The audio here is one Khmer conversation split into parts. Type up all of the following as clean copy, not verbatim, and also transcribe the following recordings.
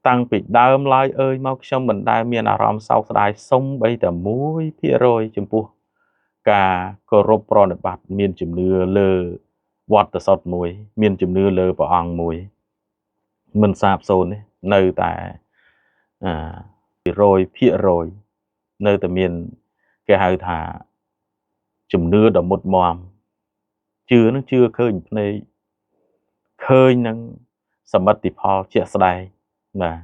តាំងពីដើមឡើយអើយមកខ្ញុំមិនដែលមានអារម្មណ៍សោកស្ដាយសូម្បីតែ1%ចំពោះការគោរពប្រណិប័តមានជំនឿលើវត្តសតមួយ មានជំនឿលើព្រះអង្គមួយមិនសាបសូន្យទេនៅតែ100%នៅតែមានគេហៅថាជំនឿដ៏មុតមមជឿនឹងជឿឃើញភ្នែកឃើញនឹងសមិទ្ធផលជាក់ស្ដែងបាទ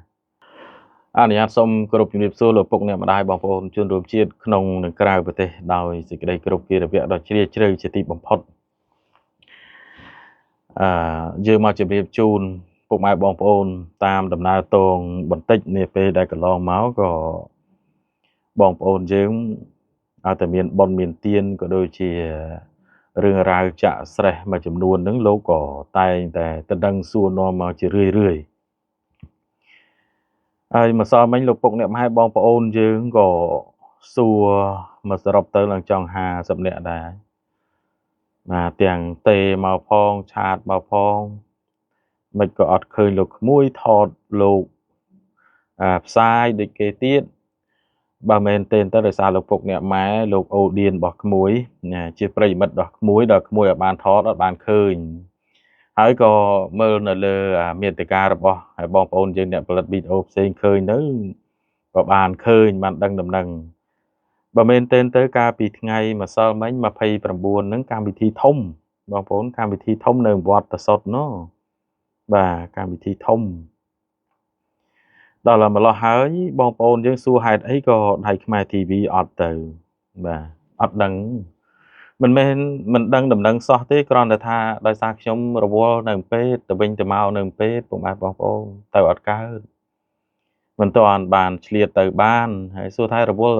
អនុញ្ញាតសូមគោរពជំរាបសួរលោកពុកអ្នកម្ដាយបងប្អូនជនរួមជាតិក្នុងនិងក្រៅប្រទេសដោយសេចក្តីគោរពគិរវៈដ៏ជ្រាលជ្រៅជាទីបំផុតយើងមកជម្រាបជូនពុកម៉ែបងប្អូនតាមដំណើរតងបន្តិចនាពេលដែលកន្លងមកក៏បងប្អូនយើងឲ្យតែមានបុណ្យមានទានក៏ដូចជារឿងរ៉ាវចាក់ស្រេះមួយចំនួនហ្នឹងលោកក៏តែងតែតដឹងសួរនាំមកជារឿយរឿយហើយម្សិលមិញលោកពុកអ្នកម៉ែបងប្អូនយើងក៏សួរមកសរុបទៅឡើងចង់50នាក់ដែរបាទទាំងទេមកផងឆាតមកផងមិនក៏អត់ឃើញលោកក្មួយថតលោកផ្សាយដូចគេទៀតបើមែនទេទៅដោយសារលោកពុកអ្នកម៉ែលោកអូឌៀនរបស់ក្មួយជាប្រិយមិត្តរបស់ក្មួយដល់ក្មួយឲ្យបានថតអត់បានឃើញហើយក៏មើលនៅលើមេតិការបស់បងប្អូនយើងអ្នកផលិតវីដេអូផ្សេងឃើញទៅក៏បានឃើញបានដឹងដំណឹងបើមែនទេទៅកាលពីថ្ងៃម្សិលមិញ29ហ្នឹងកម្មវិធីធំបងប្អូនកម្មវិធីធំនៅវត្តតសុតណោះបាទកម្មវិធីធំដល់ម្លោះហើយបងប្អូនយើងសួរហេតុអីក៏ដៃខ្មែរ TV អត់ទៅបាទអត់ដឹងមិនមែនមិនដឹងដំណឹងសោះទេគ្រាន់តែថាដោយសារខ្ញុំរវល់នៅពេទ្យទៅវិញទៅមកនៅពេទ្យពុកម៉ែបងប្អូនទៅអត់កើតមិនទាន់បានឆ្លៀតទៅបានហើយសួរថារវល់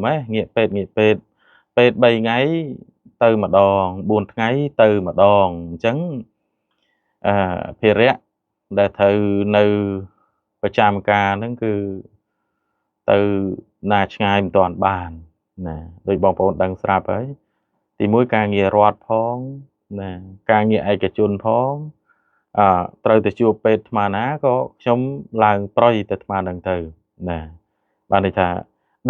ម៉េះងាកពេទ្យពេទ្យ3ថ្ងៃទៅម្ដង4ថ្ងៃទៅម្ដងអញ្ចឹងភារៈដែលត្រូវនៅប្រចាំការហ្នឹងគឺទៅណាឆ្ងាយមិនទាន់បានណាដូចបងប្អូនដឹងស្រាប់ហើយទីមួយការងាររដ្ឋផងណាការងារឯកជនផងត្រូវទៅជួបពេទ្យអាត្មាណាក៏ខ្ញុំឡើងប្រយទៅអាត្មាហ្នឹងទៅណាបានន័យថា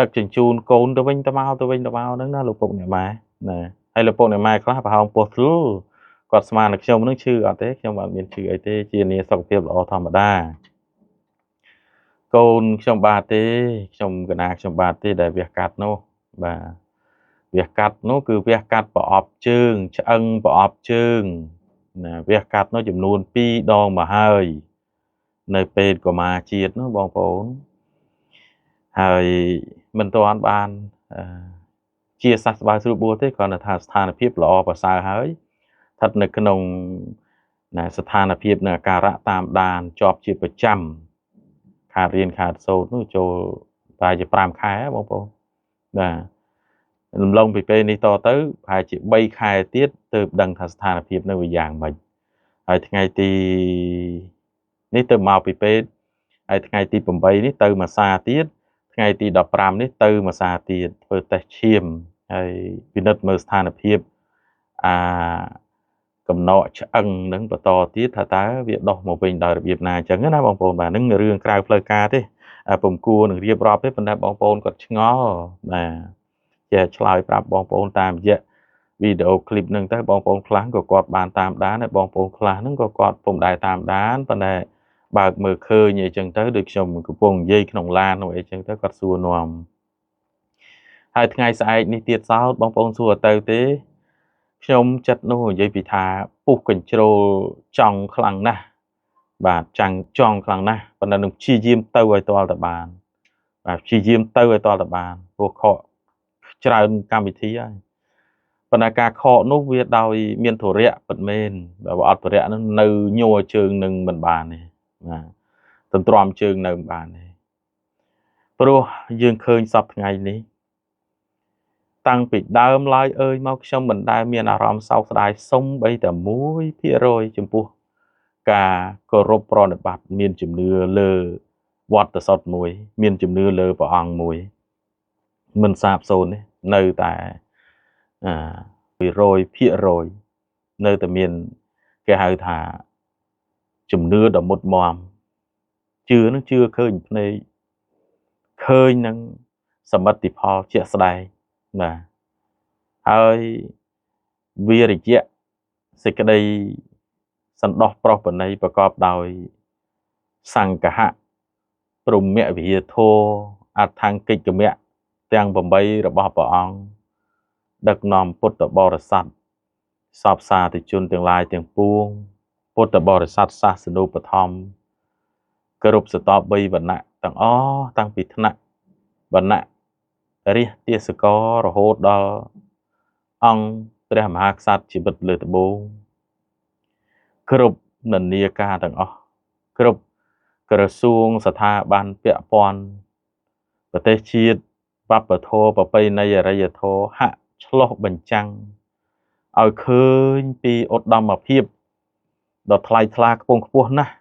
ដឹកជញ្ជូនកូនទៅវិញទៅមកទៅវិញទៅមកហ្នឹងណាលោកពុកអ្នកម៉ែណាហើយលោកពុកអ្នកម៉ែខ្លះប្រហោងពោះធ្លុលគាត់ស្មានតែខ្ញុំនឹងឈឺអត់ទេខ្ញុំអត់មានឈឺអីទេជានាសុខភាពល្អធម្មតាកូនខ្ញុំបាទទេខ្ញុំកណាខ្ញុំបាទទេដែលវះកាត់នោះបាទវះកាត់នោះគឺវះកាត់ប្រអប់ជើងឆ្អឹងប្រអប់ជើងណាវះកាត់នោះចំនួន2ដងមកហើយនៅពេទ្យកុមារជាតិនោះបងប្អូនហើយមិនទាន់បានជាសះស្បើយស្រួលបួលទេគ្រាន់តែថាស្ថានភាពល្អប្រសើរហើយស្ថិតនៅក្នុងណាស្ថានភាពនៅអាការៈតាមដានជាប់ជាប្រចាំខាតរៀនខាតសូត្រនោះចូលប្រហែលជា5ខែបងប្អូនបាទលំលងពីពេលនេះតទៅប្រហែលជា3ខែទៀតទើបដឹងថាស្ថានភាពនៅវាយ៉ាងម៉េចហើយថ្ងៃទីនេះទៅមកពីពេទ្យហើយថ្ងៃទី8នេះទៅមួយសាទៀតថ្ងៃទី15នេះទៅមួយសាទៀតធ្វើតេស្តឈាមហើយពិនិត្យមើលស្ថានភាពកំណកឆ្អឹងនឹងបន្តទៀតថាតើវាដោះមកវិញដោយរបៀបណាអញ្ចឹងណាបងប្អូនបាទនឹងរឿងក្រៅផ្លូវការទេពុំគួរនឹងរៀបរាប់ទេប៉ុន្តែបងប្អូនគាត់ឆ្ងល់បាទជាឆ្លើយប្រាប់បងប្អូនតាមរយៈវីដេអូឃ្លីបហ្នឹងទៅបងប្អូនខ្លះក៏គាត់បានតាមដានហើយបងប្អូនខ្លះហ្នឹងក៏គាត់ពុំដែរតាមដានប៉ុន្តែបើកមើលឃើញអីចឹងទៅដូចខ្ញុំកំពុងនិយាយក្នុងឡាននោះអីចឹងទៅគាត់សួរនាំហើយថ្ងៃស្អែកនេះទៀតសោតបងប្អូនសួរទៅទេខ្ញុំចិត្តនោះនិយាយពីថាពុះកញ្ជ្រោលចង់ខ្លាំងណាស់បាទចង់ខ្លាំងណាស់ប៉ុន្តែនឹងព្យាយាមទៅឲ្យទាល់តែបានបាទព្យាយាមទៅឲ្យទាល់តែបានព្រោះខកច្រើនកម្មវិធីហើយប៉ុន្តែការខកនោះវាដោយមានធរៈពិតមែនបើអត់ធរៈនោះនៅញ័រជើងនឹងមិនបានទេបាទទន្ទ្រាំជើងនៅមិនបានទេព្រោះយើងឃើញសពថ្ងៃនេះតាំងពីដើមឡើយអើយមកខ្ញុំមិនដែលមានអារម្មណ៍សោកស្ដាយសូម្បីតែ1%ចំពោះការគោរពប្រណិប័តមានជំនឿលើវត្តសតមួយមានជំនឿលើព្រះអង្គមួយមិនសាបសូន្យទេនៅតែ100%នៅតែមានគេហៅថាជំនឿដ៏មុតមម ជឿនឹងជឿឃើញភ្នែកឃើញនឹងសមិទ្ធផលជាក់ស្ដែងបាទហើយវិរិយៈសេចក្តីសន្តោសប្រុសបណីប្រកបដោយសង្កហៈព្រហ្មវិហាធម៌អដ្ឋង្គិច្ចមៈទាំង8របស់ព្រះអង្គដឹកនាំពុទ្ធបរិស័ទសពសាធុជនទាំងឡាយទាំងពួងពុទ្ធបរិស័ទសាសនូបត្ថម្ភគ្រប់ស្រទាប់3វណ្ណៈទាំងអស់តាំងពីថ្នាក់វណ្ណៈរាជទាសកររហូតដល់អង្គព្រះមហាក្សត្រជីវិតលើត្បូងគ្រប់និន្នាការទាំងអស់គ្រប់ក្រសួងស្ថាប័នពាក់ព័ន្ធប្រទេសជាតិវប្បធម៌ប្រពៃណីអរិយធម៌ហាក់ឆ្លុះបញ្ចាំងឲ្យឃើញពីឧត្តមភាពដ៏ថ្លៃថ្លាខ្ពង់ខ្ពស់ណាស់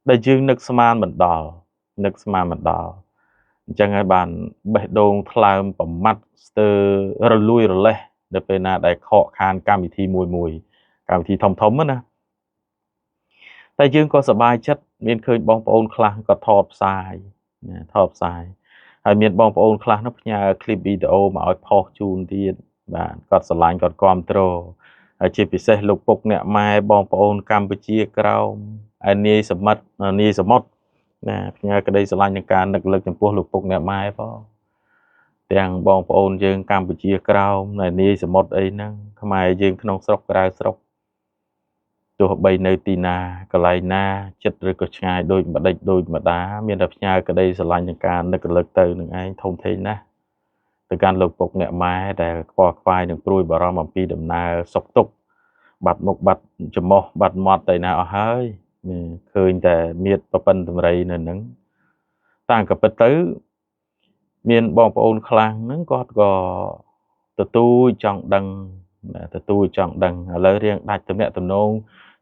ដែលយើងនឹកស្មានមិនដល់នឹកស្មានមិនដល់អញ្ចឹងហើយបានបេះដូងថ្លើមប្រមាត់ស្ទើររលួយរលេះនៅពេលណាដែលខកខានកម្មវិធីមួយមួយកម្មវិធីធំធំណាតែយើងក៏សប្បាយចិត្តមានឃើញបងប្អូនខ្លះក៏ថតផ្សាយណាថតផ្សាយហើយមានបងប្អូនខ្លះនោះផ្ញើคลิปវីដេអូមកឲ្យផុសជូនទៀតបាទគាត់ស្រឡាញ់គាត់គាំទ្រហើយជាពិសេសលោកពុកអ្នកម៉ែបងប្អូនកម្ពុជាក្រោមឯនាយសមិទ្ធនាយសមុទ្រណាផ្ញើក្តីស្រឡាញ់នឹងការនឹកលឹកចំពោះលោកពុកអ្នកម៉ែផងទាំងបងប្អូនយើងកម្ពុជាក្រោមឯនាយសមុទ្រអីហ្នឹងខ្មែរយើងក្នុងស្រុកក្រៅស្រុកទោះបីនៅទីណាកន្លែងណាចិត្តឬក៏ឆ្ងាយដូចម្ដេចដូចម្ដាមានតែផ្ញើក្តីស្រឡាញ់នឹងការនឹករលឹកទៅនឹងឯងធំធេងណាស់ទៅកាន់លោកពុកអ្នកម៉ែដែលខ្វល់ខ្វាយនឹងព្រួយបារម្ភអំពីដំណើរសុខទុក្ខបាត់មុខបាត់ច្រមុះបាត់មាត់ទៅណាអស់ហើយឃើញតែមៀតប្រពន្ធតម្រៃនៅនឹងតាំងក៏ពិតទៅមានបងប្អូនខ្លះហ្នឹងគាត់ក៏ទទូចចង់ដឹងទទូចចង់ដឹងឥឡូវរៀងដាច់ទំនាក់ទំនង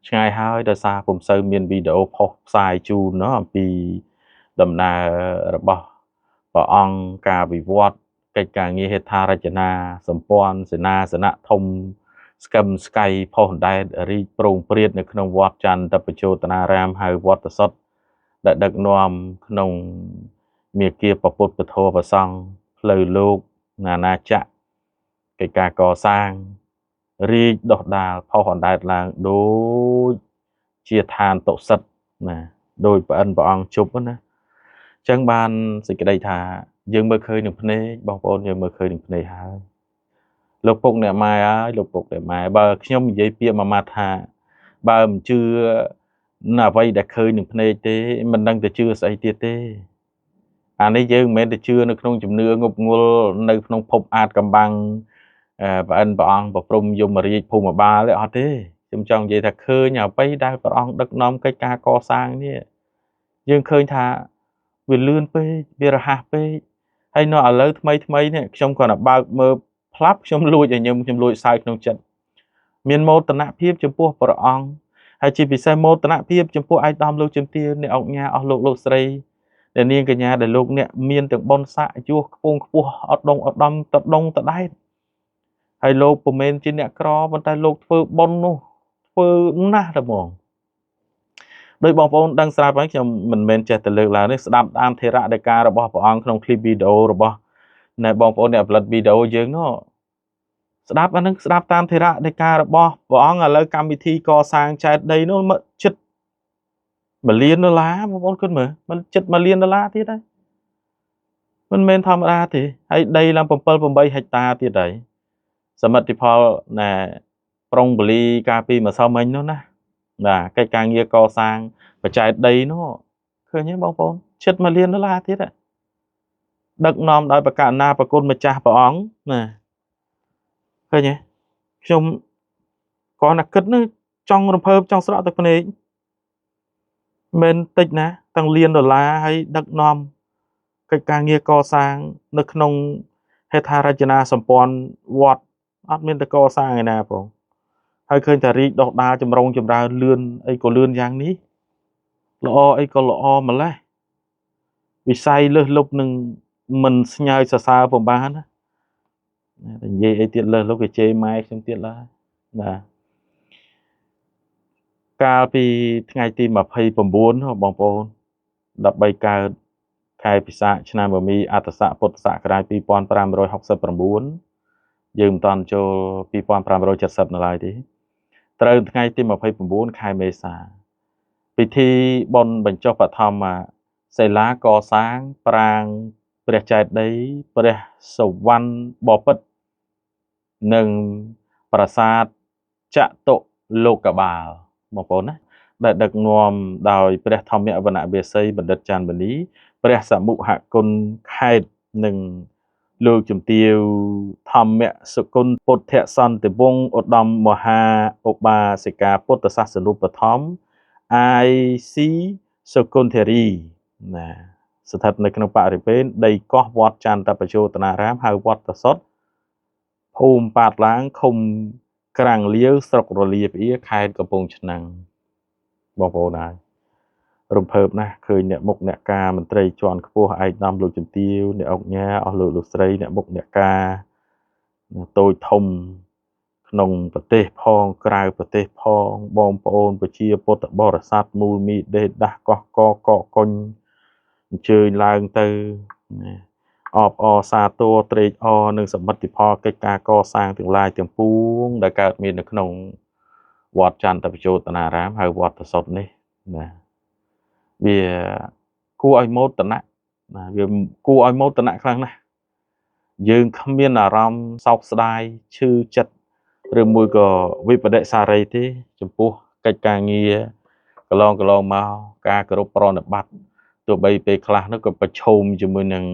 ឆ្ងាយហើយដោយសារពុំសូវមានវីដេអូផុសផ្សាយជូនណោះអំពីដំណើររបស់ព្រះអង្គការវិវត្តកិច្ចការងារហេដ្ឋារចនាសម្ព័ន្ធសេនាសនៈធំស្កឹមស្កៃផុសដែតរីកប្រងព្រាតនៅក្នុងវត្តចន្ទបជោតនារាមហៅវត្តសុទ្ធដែលដឹកនាំក្នុងមាគាពពុទ្ធពធប្រសង្ឃផ្លូវលោកនានាចក្រកិច្ចការកសាងរីកដុះដាលផុសអណ្ដែតឡើងដូចជាឋានតុសិតណាដោយប្រអិនព្រះអង្គជប់ណាអញ្ចឹងបានសេចក្តីថាយើងមើលឃើញនឹងភ្នែកបងប្អូនយើងមើលឃើញនឹងភ្នែកហើយលោកពុកអ្នកម៉ែហើយលោកពុកអ្នកម៉ែបើខ្ញុំនិយាយពាក្យមួយម៉ាត់ថាបើមិនជឿនៅអ្វីដែលឃើញនឹងភ្នែកទេមិនដឹងទៅជឿស្អីទៀតទេអានេះយើងមិនមែនទៅជឿនៅក្នុងជំនឿងប់ងល់នៅក្នុងភពអាចកំបាំងប្រអិនព្រះអង្គប្រព្រំយមរាជភូមិបាលទេអត់ទេខ្ញុំចង់និយាយថាឃើញអ្វីដែលព្រះអង្គដឹកនាំកិច្ចការកសាងនេះយើងឃើញថាវាលឿនពេកវារហ័សពេកហើយនៅឥឡូវថ្មីថ្មីនេះខ្ញុំគ្រាន់តែបើកមើលផ្លាប់ខ្ញុំលួចឲ្យខ្ញុំលួចសើចក្នុងចិត្តមានមោទនភាពចំពោះព្រះអង្គហើយជាពិសេសមោទនភាពចំពោះឯកឧត្តមលោកជំទាវអ្នកអង្គញាអស់លោកលោកស្រីដែលនាងកញ្ញាដែលលោកអ្នកមានទាំងបុណ្យស័ក្តិយោះខ្ពង់ខ្ពស់អត់ដងអត់ដំតដងតដែតហើយលោកពុំមែនជាអ្នកក្រប៉ុន្តែលោកធ្វើបុណ្យនោះធ្វើណាស់តែហ្មងដោយបងប្អូនដឹងស្រាប់ហើយខ្ញុំមិនមែនចេះតែលើកឡើងនេះស្ដាប់តាមថេរដីការបស់ព្រះអង្គក្នុងคลิปវីដេអូរបស់ណែបងប្អូនអ្នកផលិតវីដេអូយើងនោះស្ដាប់អានឹងស្ដាប់តាមថេរដីការបស់ព្រះអង្គឥឡូវកម្មវិធីកសាងចែកដីនោះជិត1លានដុល្លារបងប្អូនគិតមើលមិនជិត1លានដុល្លារទៀតហើយមិនមែនធម្មតាទេហើយដីឡើង7 8ហិកតាទៀតហើយសមិទ្ធផលណែប្រុងបលីកាលពីម្សិលមិញនោះណាបាទកិច្ចការងារកសាងបច្ច័យដីនោះឃើញទេបងប្អូនជិត1លានដុល្លារទៀតដឹកនាំដោយប្រកាសណាប្រគុណម្ចាស់ព្រះអង្គណាឃើញទេខ្ញុំគ្រាន់តែគិតនោះចង់រំភើបចង់ស្រក់ទឹកភ្នែកមិនតិចណាទាំងលានដុល្លារហើយដឹកនាំកិច្ចការងារកសាងនៅក្នុងហេដ្ឋារចនាសម្ព័ន្ធវត្តអត់មានតកសាងឯណាផងហើយឃើញតែរីកដុះដាលចម្រុងចម្រើនលឿនអីក៏លឿនយ៉ាងនេះល្អអីក៏ល្អម្ល៉េះវិស័យលើសលប់នឹងមិនស្ញើសរសើរពុំបានណាតែនិយាយអីទៀតលើសលប់គេជេរម៉ែខ្ញុំទៀតឡើយបាទកាលពីថ្ងៃទី29បងប្អូន 13កើតខែពិសាខឆ្នាំមមីអត្តស័កពុទ្ធសករាជ2569យើងមិនតាន់ចូល2570នៅឡើយទេត្រូវថ្ងៃទី29ខែមេសាពិធីបុណ្យបញ្ចុះបឋមសិលាកសាងប្រាង្គព្រះចេតិយព្រះសុវណ្ណបពិត្រនិងប្រាសាទចតុលោកបាលបងប្អូនណាដែលដឹកនាំដោយព្រះធម្មវណ្ណវាសីបណ្ឌិតច័ន្ទមនីព្រះសមុហគុណខេត្តនិងលោកជំទាវធម្មសុគន្ធពុទ្ធសន្តិវង្សឧត្តមមហាឧបាសិកាពុទ្ធសាសនុបត្ថម្ភ IC សុគន្ធិរីណាស្ថិតនៅក្នុងបរិវេណដីកោះវត្តចន្ទបជោតនារាមហៅវត្តសុទ្ធភូមិប៉ាតឡាងឃុំក្រាំងលាវស្រុករលាប្អៀខេត្តកំពង់ឆ្នាំងបងប្អូនហើយរំភើបណាស់ឃើញអ្នកមុខអ្នកការមន្ត្រីជាន់ខ្ពស់ឯកឧត្តមលោកជំទាវអ្នកអុកញ៉ាអស់លោកលោកស្រីអ្នកមុខអ្នកការតូចធំក្នុងប្រទេសផងក្រៅប្រទេសផងបងប្អូនប្រជាពុទ្ធបរិស័ទមូលមីដេដាស់កោះកកកុញអញ្ជើញឡើងទៅអបអរសាទរត្រេកអរនឹងសមិទ្ធផលកិច្ចការកសាងទាំងឡាយទាំងពួងដែលកើតមាននៅក្នុងវត្តចន្ទបជោតនារាមហៅវត្តសុទ្ធនេះណាវាគួរឲ្យមោទនៈណាវាគួរឲ្យមោទនៈខ្លាំងណាស់យើងគ្មានអារម្មណ៍សោកស្ដាយឈឺចិត្តឬមួយក៏វិបដិសារីទេចំពោះកិច្ចការងារកន្លងមកការគោរពប្រណិប័តទោះបីពេលខ្លះនោះក៏ប្រឈមជាមួយនឹង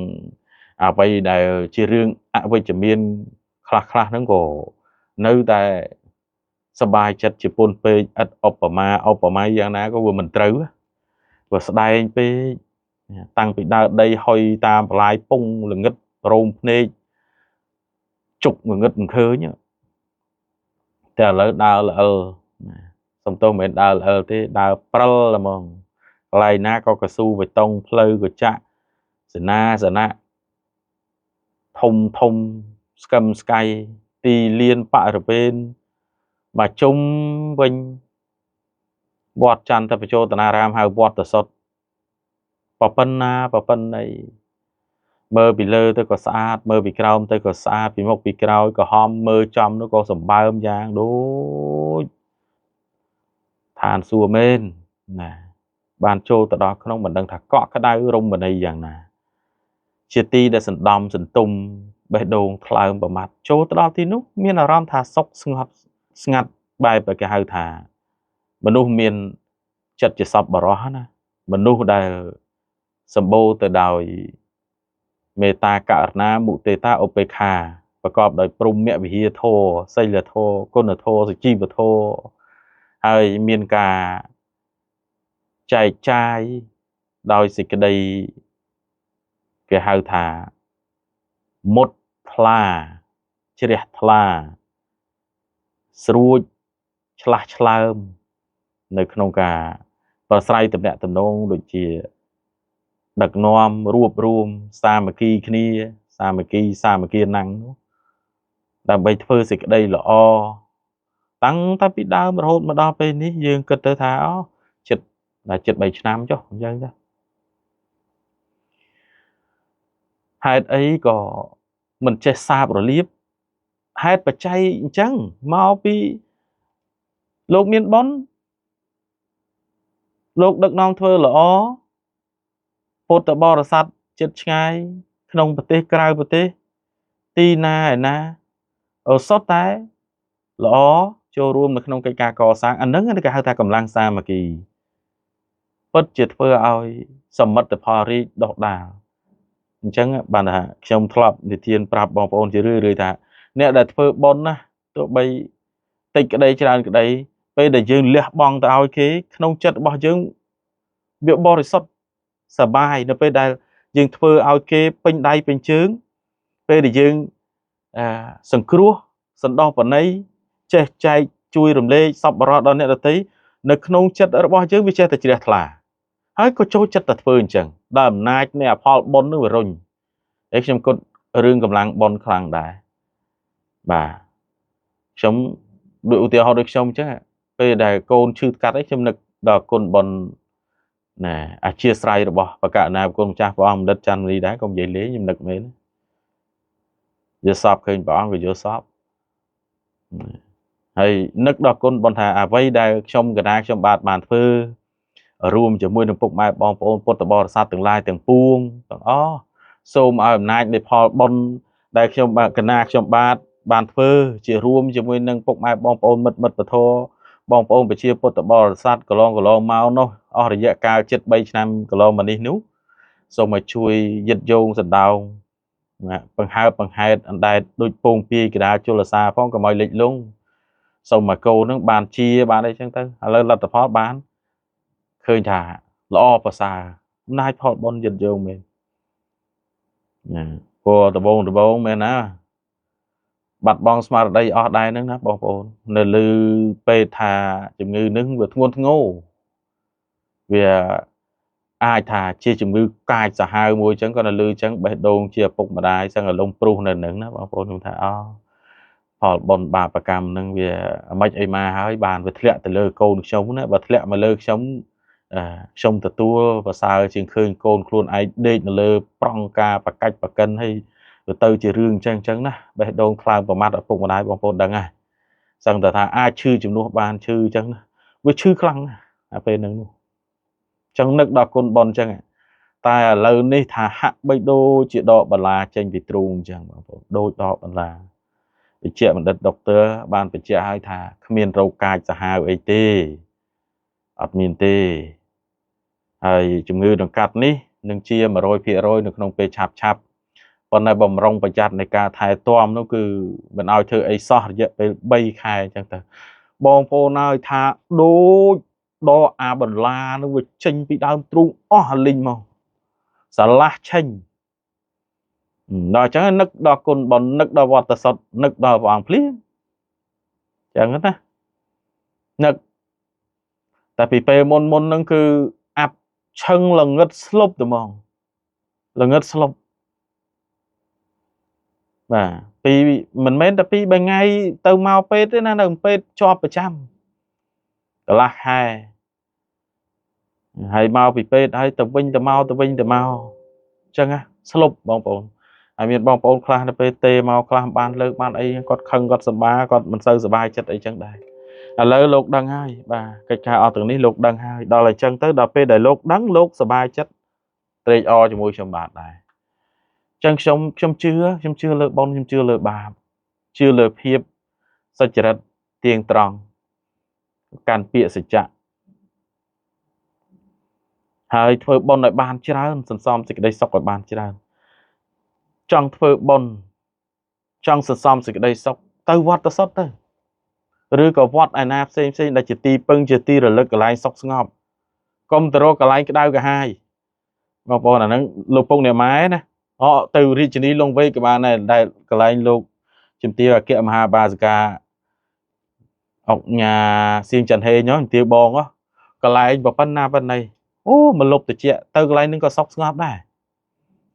អ្វីដែលជារឿងអវិជ្ជមានខ្លះហ្នឹងក៏នៅតែសบายចិត្តជាពុនពេកឥតឧបមាឧបម័យយ៉ាងណាក៏វាមិនត្រូវវាស្ដែងពេកតាំងពីដើរដីហុយតាមបន្លាយពងល្ងឹតរោមភ្នែកជុកងងឹតមិនឃើញតែឥឡូវដើរល្អិលសំទោសមិនមែនដើរល្អិលទេដើរព្រិលហ្មងកន្លែងណាក៏កស៊ូបេតុងផ្លូវក៏ចាក់សេនាសនៈធំធំស្កឹមស្កៃទីលានបរិវេណមកជុំវិញវត្តចន្ទបជោតនារាមហៅវត្តសុទ្ធប៉ុណ្ណាប៉ុណ្ណីមើលពីលើទៅក៏ស្អាតមើលពីក្រោមទៅក៏ស្អាតពីមុខពីក្រោយក៏ហំមើលចំនោះក៏សម្បើមយ៉ាងដូចឋានសួគ៌មែនណាបានចូលទៅដល់ក្នុងមិនដឹងថាកក់ក្ដៅរមណីយ៉ាងណាជាទីដែលសណ្ដំសន្ទុំបេះដូងថ្លើមប្រមាត់ចូលទៅដល់ទីនោះមានអារម្មណ៍ថាសុខស្ងប់ស្ងាត់បែបគេហៅថាមនុស្សមានចិត្តជាសពបរោះណាមនុស្សដែលសម្បូរទៅដោយមេត្តាករុណាមុទិតាឧបេក្ខាប្រកបដោយព្រហ្មវិហារធម៌សីលធម៌គុណធម៌សុជីវធម៌ហើយមានការចែកចាយដោយសេចក្តីគេហៅថាមុតថ្លាជ្រះថ្លាស្រួចឆ្លាស់ឆ្លើមនៅក្នុងការប្រស្រ័យទំនាក់ទំនងដូចជាដឹកនាំរួបរួមសាមគ្គីគ្នាសាមគ្គីសាមគ្គីណាំងដើម្បីធ្វើសេចក្តីល្អតាំងតែពីដើមរហូតមកដល់ពេលនេះយើងគិតទៅថាអូចិត្តដល់ចិត្ត3ឆ្នាំចុះអញ្ចឹងចាហេតុអីក៏មិនចេះសាបរលាបហេតុបច្ច័យអញ្ចឹងមកពីលោកមានបុណ្យលោកដឹកនាំធ្វើល្អពុទ្ធបរិស័ទចិត្តឆ្ងាយក្នុងប្រទេសក្រៅប្រទេសទីណាឯណាសុទ្ធតែល្អចូលរួមនៅក្នុងកិច្ចការកសាងអានឹងគេហៅថាកម្លាំងសាមគ្គីពិតជាធ្វើឲ្យសមិទ្ធផលរីកដុះដាលអញ្ចឹងបានថាខ្ញុំធ្លាប់និទានប្រាប់បងប្អូនជារឿយៗថាអ្នកដែលធ្វើបុណ្យណាទោះបីតិចក្តីច្រើនក្តីពេលដែលយើងលះបង់ទៅឲ្យគេក្នុងចិត្តរបស់យើងវាបរិសុទ្ធសប្បាយនៅពេលដែលយើងធ្វើឲ្យគេពេញដៃពេញជើងពេលដែលយើងសង្គ្រោះសន្តោសបណីចេះចែកជួយរំលែកសប្បុរសដល់អ្នកដទៃនៅក្នុងចិត្តរបស់យើងវាចេះតែជ្រះថ្លាហើយក៏ចូលចិត្តតែធ្វើអញ្ចឹងដល់អំណាចនៃអផលបុណ្យនោះវារុញហើយខ្ញុំគិតរឿងកម្លាំងបុណ្យខ្លាំងដែរបាទខ្ញុំដូចឧទាហរណ៍ដូចខ្ញុំអញ្ចឹងពេលដែលកូនឈឺកាត់អីខ្ញុំនឹកដល់គុណបុណ្យ ណែអធិស្ឋានរបស់បកណាគុណម្ចាស់ព្រះអង្គបណ្ឌិតច័ន្ទមនីដែរកុំនិយាយលេងខ្ញុំនឹកមែនយល់សពឃើញព្រះអង្គក៏យល់សពហើយនឹកដល់គុណបុណ្យថាអ្វីដែលខ្ញុំកណាខ្ញុំបាទបានធ្វើរួមជាមួយនឹងពុកម៉ែបងប្អូនពុទ្ធបរិស័ទទាំងឡាយទាំងពួងទាំងអស់សូមឲ្យអំណាចនៃផលបុណ្យដែលខ្ញុំកណាខ្ញុំបាទបានធ្វើជារួមជាមួយនឹងពុកម៉ែបងប្អូនមិត្តមិត្តពធបងប្អូនប្រជាពុទ្ធបរិស័ទកន្លងកន្លងមកនោះអស់រយៈកាលជិត3ឆ្នាំកន្លងមកនេះនោះសូមឲ្យជួយយឹតយោងសណ្ដោងបង្ហើបបង្ហេតអណ្ដែតដូចពងពាយកដាលជលសាផងកុំឲ្យលិចលង់សូមឲ្យកូននឹងបានជាបានអីចឹងទៅឥឡូវលទ្ធផលបានឃើញថាល្អប្រសើរអំណាចផលបុណ្យយឹតយោងមែនណាព្រោះដបងមែនណាបាត់បង់ស្មារតីអស់ដែរហ្នឹងណាបងប្អូននៅលើពេទ្យថាជំងឺនឹងវាធ្ងន់ធ្ងរវាអាចថាជាជំងឺកាចសាហាវមួយអញ្ចឹងក៏នៅលើអញ្ចឹងបេះដូងជាឪពុកម្ដាយសឹងឲ្យលំព្រុសនៅនឹងណាបងប្អូនខ្ញុំថាអូផលបុណ្យបាបកម្មនឹងវាមិនអីមកហើយបានវាធ្លាក់ទៅលើកូនខ្ញុំណាបើធ្លាក់មកលើខ្ញុំខ្ញុំទទួលប្រសើរជាងឃើញកូនខ្លួនឯងដេកនៅលើប្រង់ការបកាច់បកិនហើយទៅជារឿងអញ្ចឹងអញ្ចឹងណាបេះដូងខ្លើមប្រមាថឪពុកម្ដាយបងប្អូនដឹងហើយសឹងតែថាអាចឈឺជំនួសបានឈឺអញ្ចឹងណាវាឈឺខ្លាំងណាស់អាពេលហ្នឹងនោះចឹងនឹកដល់គុណបុណ្យអញ្ចឹងតែឥឡូវនេះថាហាក់បីដូចជាដកបន្លាចេញពីទ្រូងអញ្ចឹងបងប្អូនដូចដកបន្លាវិជ្ជបណ្ឌិតដុកទ័របានបញ្ជាក់ឲ្យថាគ្មានរោគកាចសាហាវអីទេអត់មានទេហើយជំងឺដង្កាត់នេះនឹងជា 100% នៅក្នុងពេលឆាប់ឆាប់ប៉ុន្តែបំរុងប្រយ័ត្ននៃការថែទាំនោះគឺមិនឲ្យធ្វើអីសោះរយៈពេល3ខែអញ្ចឹងទៅបងប្អូនឲ្យថាដូចដកអាបន្លានោះវាចេញពីដើមទ្រូងអស់អាលីងមកស្រឡះឆេញដល់អញ្ចឹងនឹកដល់គុណបុណ្យនឹកដល់វត្តសុទ្ធនឹកដល់ព្រះអង្គភ្លាមអញ្ចឹងណានឹកតែពីពេលមុនមុនហ្នឹងគឺអាប់ឆឹងល្ងឹតស្លុបទៅហ្មងល្ងឹតស្លុបបាទពីមិនមែនតែពី3ថ្ងៃទៅមកពេទ្យទេណានៅពេទ្យជាប់ប្រចាំកន្លះខែហើយមកពីពេទ្យហើយទៅវិញទៅមកទៅវិញទៅមកអញ្ចឹងណាស្លុបបងប្អូនហើយមានបងប្អូនខ្លះទៅពេលទេមកខ្លះបានលើកបានអីគាត់ខឹងគាត់សម្បាគាត់មិនសូវសប្បាយចិត្តអីចឹងដែរឥឡូវលោកដឹងហើយបាទកិច្ចការអស់ទាំងនេះលោកដឹងហើយដល់អញ្ចឹងទៅដល់ពេលដែលលោកដឹងលោកសប្បាយចិត្តត្រេកអរជាមួយខ្ញុំបាទដែរអញ្ចឹងខ្ញុំជឿខ្ញុំជឿលើបុណ្យខ្ញុំជឿលើបាបជឿលើភាពសុចរិតទៀងត្រង់កាន់ពាក្យសច្ចៈហើយធ្វើបុណ្យឲ្យបានច្រើនសន្សំសេចក្តីសុខឲ្យបានច្រើនចង់ធ្វើបុណ្យចង់សន្សំសេចក្តីសុខទៅវត្តសុទ្ធទៅឬក៏វត្តឯណាផ្សេងផ្សេងដែលជាទីពឹងជាទីរលឹកកន្លែងសុខស្ងប់កុំទៅរកកន្លែងក្តៅក្រហាយបងប្អូនអាហ្នឹងលោកពុកអ្នកម៉ែណាអទៅរាជធានីលង្វែកក៏បានដែរដែលកន្លែងលោកជំទាវអគ្គមហាបាសិកាអុកញ៉ាសៀងច័ន្ទហេងជំទាវបងកន្លែងប៉ុណ្ណាប៉ុណ្ណីអូមកលុបតិចទៅកន្លែងហ្នឹងក៏សុខស្ងប់ដែរ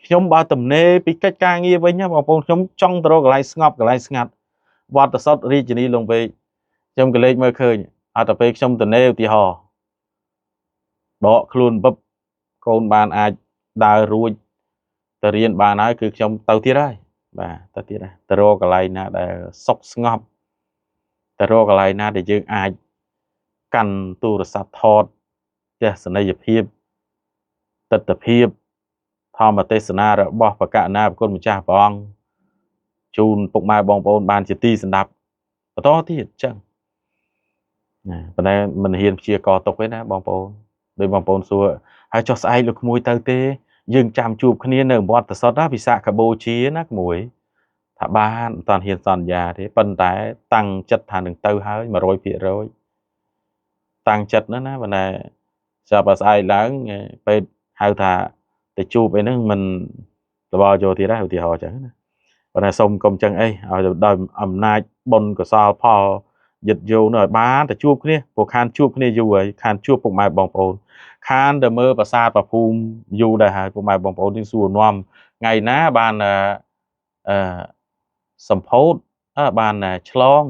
ខ្ញុំបើទំនេរពីកិច្ចការងារវិញណាបងប្អូនខ្ញុំចង់ទៅរកកន្លែងស្ងប់កន្លែងស្ងាត់វត្តសុទ្ធរាជធានីលង្វែកខ្ញុំក៏លេចមើលឃើញអត់ទៅពេលខ្ញុំទំនេរឧទាហរណ៍ដកខ្លួនបឹបកូនបានអាចដើររួចទៅរៀនបានហើយគឺខ្ញុំទៅទៀតហើយបាទទៅទៀតហើយទៅរកកន្លែងណាដែលសុខស្ងប់ទៅរកកន្លែងណាដែលយើងអាចកាន់ទូរស័ព្ទថតទស្សនីយភាពទិដ្ឋភាពធម្មទេសនារបស់បកណាគុណម្ចាស់ព្រះអង្គជូនពុកម៉ែបងប្អូនបានជាទីសន្តាប់បន្តទៀតអញ្ចឹងណាប៉ុន្តែមិនហ៊ានព្យាករទុកទេណាបងប្អូនដោយបងប្អូនសួរហើយចុះស្អែកលោកក្មួយទៅទេយើងចាំជួបគ្នានៅវត្តសុទ្ធណាវិសាខបូជាណាក្មួយថាបានមិនតាន់ហ៊ានសន្យាទេប៉ុន្តែតាំងចិត្តថានឹងទៅហើយ 100% តាំងចិត្តណាណាប៉ុន្តែចាប់ឲ្យស្អែកឡើងពេទ្យហៅថាទៅជួបអីហ្នឹងមិនលបចូលទៀតដែរឧទាហរណ៍ចឹងណាប៉ុន្តែសូមកុំចឹងអីឲ្យដោយអំណាចបុណ្យកុសលផលយឹតយោងនោះឲ្យបានទៅជួបគ្នាព្រោះខានជួបគ្នាយូរហើយខានជួបពុកម៉ែបងប្អូនខានទៅមើលប្រាសាទព្រះភូមិយូរដែរហើយពុកម៉ែបងប្អូនយើងសួរនាំថ្ងៃណាបានអឺសម្ពោធបានឆ្លង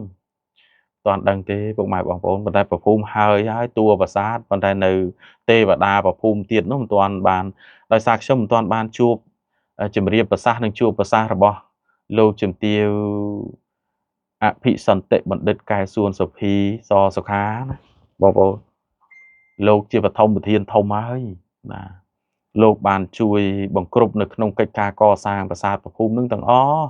តាន់ដឹងទេពុកម៉ែបងប្អូនប៉ុន្តែប្រភូមិហើយហើយតួប្រាសាទប៉ុន្តែនៅទេវតាប្រភូមិទៀតនោះមិនទាន់បានដោយសារខ្ញុំមិនទាន់បានជួបជំរាបប្រសាសន៍និងជួបប្រសាសន៍របស់លោកជំទាវអភិសន្តិបណ្ឌិតកែសួនសុភីសសុខាណាបងប្អូនលោកជាបឋមប្រធានធំហើយបាទលោកបានជួយបង្គ្រប់នៅក្នុងកិច្ចការកសាងប្រាសាទប្រភូមិនឹងទាំងអស់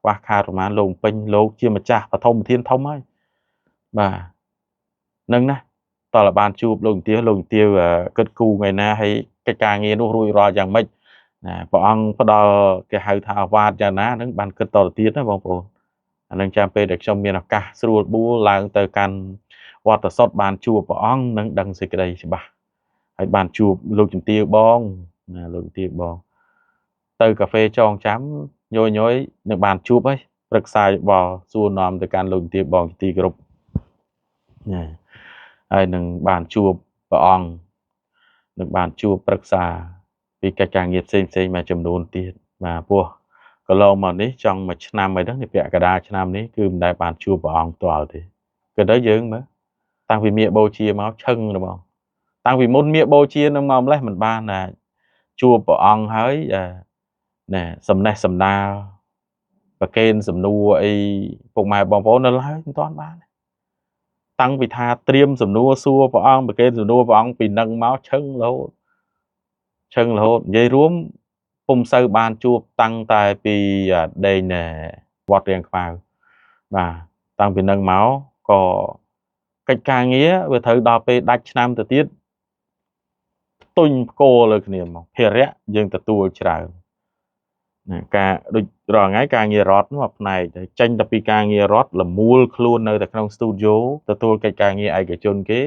ខ្វះខាតប្រហែលលោកពេញលោកជាម្ចាស់បឋមប្រធានធំហើយបាទនឹងណាតើបានជួបលោកទាវលោកទាវគិតគូថ្ងៃណាហើយកិច្ចការងារនោះរួចរាល់យ៉ាងម៉េចណាព្រះអង្គផ្ដល់គេហៅថាអាវាតយ៉ាងណានឹងបានគិតតទៅទៀតណាបងប្អូនអានឹងចាំពេលដែលខ្ញុំមានឱកាសស្រួលបួលឡើងទៅកាន់វត្តសុតបានជួបព្រះអង្គនឹងដឹងសេចក្តីច្បាស់ហើយបានជួបលោកជំទាវបងណាលោកជំទាវបងទៅកាហ្វេចងចាំញយញយនឹងបានជួបហើយប្រឹក្សាយោបល់សួរនាំទៅកាន់លោកជំទាវបងជាទីគោរពណាហើយនឹងបានជួបព្រះអង្គនឹងបានជួបប្រឹក្សាពីកិច្ចការងារផ្សេងផ្សេងមួយចំនួនទៀតបាទពោះកន្លងមកនេះចង់មួយឆ្នាំអីហ្នឹងនេះពាក់កណ្ដាលឆ្នាំនេះគឺមិនដែលបានជួបព្រះអង្គផ្ទាល់ទេគឺទៅយើងមើលតាំងពីមាគបូជាមកឈឹងហ្មងតាំងពីមុនមាគបូជានឹងមកម្លេះមិនបានណាជួបព្រះអង្គហើយណែសំណេះសំណាលប្រកេនសំណួរអីពុកម៉ែបងប្អូននៅឡើយមិនទាន់បានតាំងពីថាត្រៀមសំណួរសួរព្រះអង្គប្រកេនសំណួរព្រះអង្គពីនឹងមកឈឹងរហូតឈឹងរហូតនិយាយរួមពុំសូវបានជួបតាំងតែពីដេញវត្តរៀងខ្មៅបាទតាំងពីនឹងមកក៏កិច្ចការងារវាត្រូវដល់ពេលដាច់ឆ្នាំទៅទៀតផ្ទុញផ្គរលើគ្នាមកភារៈយើងទទួលច្រើនណាការដូចរាល់ថ្ងៃការងាររដ្ឋនោះផ្នែកទៅចេញតែពីការងាររដ្ឋលមូលខ្លួននៅតែក្នុងស្ទូឌីយោទទួលកិច្ចការងារឯកជនគេ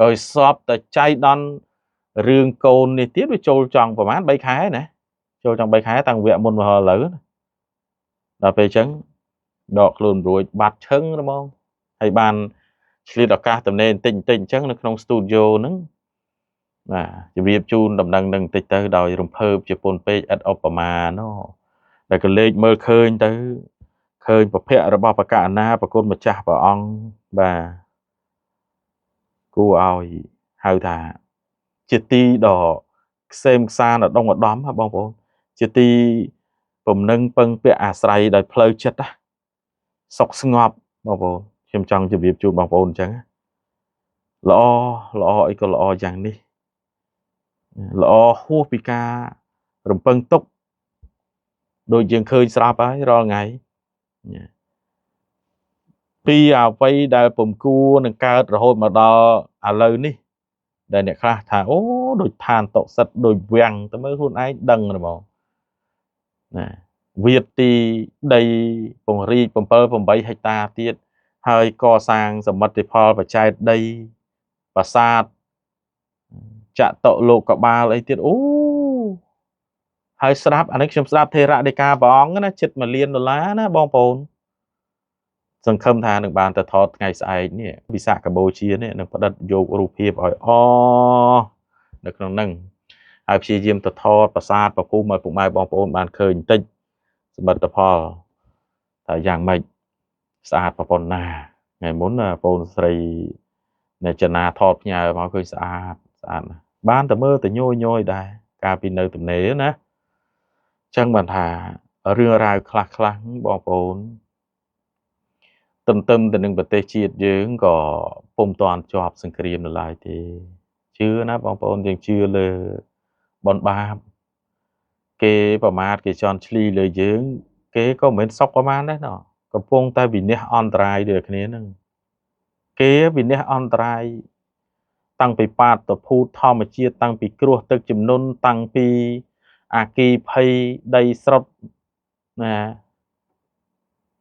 ឲ្យសពតែចៃដន្យរឿងកូននេះទៀតវាចូលចង់ប្រហែល3ខែណាចូលចង់3ខែតាំងវគ្គមុនមកឥឡូវណាដល់ពេលអញ្ចឹងដកខ្លួនរួចបាត់ឈឹងហ្មងហើយបានឆ្លៀតឱកាសតំណេបន្តិចបន្តិចអញ្ចឹងនៅក្នុងស្ទូឌីយោហ្នឹងបាទជម្រាបជូនដំណឹងនឹងបន្តិចទៅដោយរំភើបជាពន់ពេកឥតឧបមាណោដែលក៏លេខមើលឃើញទៅឃើញប្រភពរបស់បកណាប្រគុណម្ចាស់ព្រះអង្គបាទគួរឲ្យហៅថាជាទីដ៏ខ្សែមខ្សានឧត្តមឧត្តមបងប្អូនជាទីពំនឹងពឹងពាក់អាស្រ័យដោយផ្លូវចិត្តណាសុខស្ងប់បងប្អូនខ្ញុំចង់ជម្រាបជូនបងប្អូនអញ្ចឹងល្អល្អអីក៏ល្អយ៉ាងនេះល្អហួសពីការរំពឹងទុកដូចយើងឃើញស្រាប់ហើយរាល់ថ្ងៃពីអ្វីដែលពំគួរនឹងកើតរហូតមកដល់ឥឡូវនេះដែលអ្នកខ្លះថាអូដូចឋានតុសិតដូចវាំងទៅមើលខ្លួនឯងដឹងហ្មងណាវាទីដីពង្រីក7 8ហិកតាទៀតហើយកសាងសមិទ្ធផលបច្ចេកដីប្រាសាទចតុលោកបាលអីទៀតអូហើយស្រាប់អានេះខ្ញុំស្ដាប់ថេរដីកាព្រះអង្គណាជិត1លានដុល្លារណាបងប្អូនសង្ឃឹមថានឹងបានទៅថតថ្ងៃស្អែកនេះវិសាខបូជានេះនឹងផ្ដិតយករូបភាពឲ្យអនៅក្នុងហ្នឹងហើយព្យាយាមទៅថតប្រាសាទប្រភូមិឲ្យពុកម៉ែបងប្អូនបានឃើញបន្តិចសមិទ្ធផលថាយ៉ាងម៉េចស្អាតប្រពន្ធណាថ្ងៃមុនបងស្រីនៅចនាថតផ្ញើមកឃើញស្អាតស្អាតណាបានតែមើលទៅញយញយដែរកាលពីនៅទំនេរណាចឹងបានថារឿងរ៉ាវខ្លះខ្លះបងប្អូនទន្ទឹមទៅនឹងប្រទេសជាតិយើងក៏ពុំទាន់ជាប់សង្គ្រាមនៅឡើយទេជឿណាបងប្អូនយើងជឿលើបនបាបគេប្រមាថគេជន់ឈ្លីលើយើងគេក៏មិនមែនសុកប្រមាណដែរណោះកំពុងតែវិនិច្ឆ័យអន្តរាយដូចគ្នាហ្នឹងគេវិនិច្ឆ័យអន្តរាយតាំងពីបាតុភូតធម្មជាតិតាំងពីគ្រោះទឹកជំនន់តាំងពីអាគីភ័យដីស្រុតណា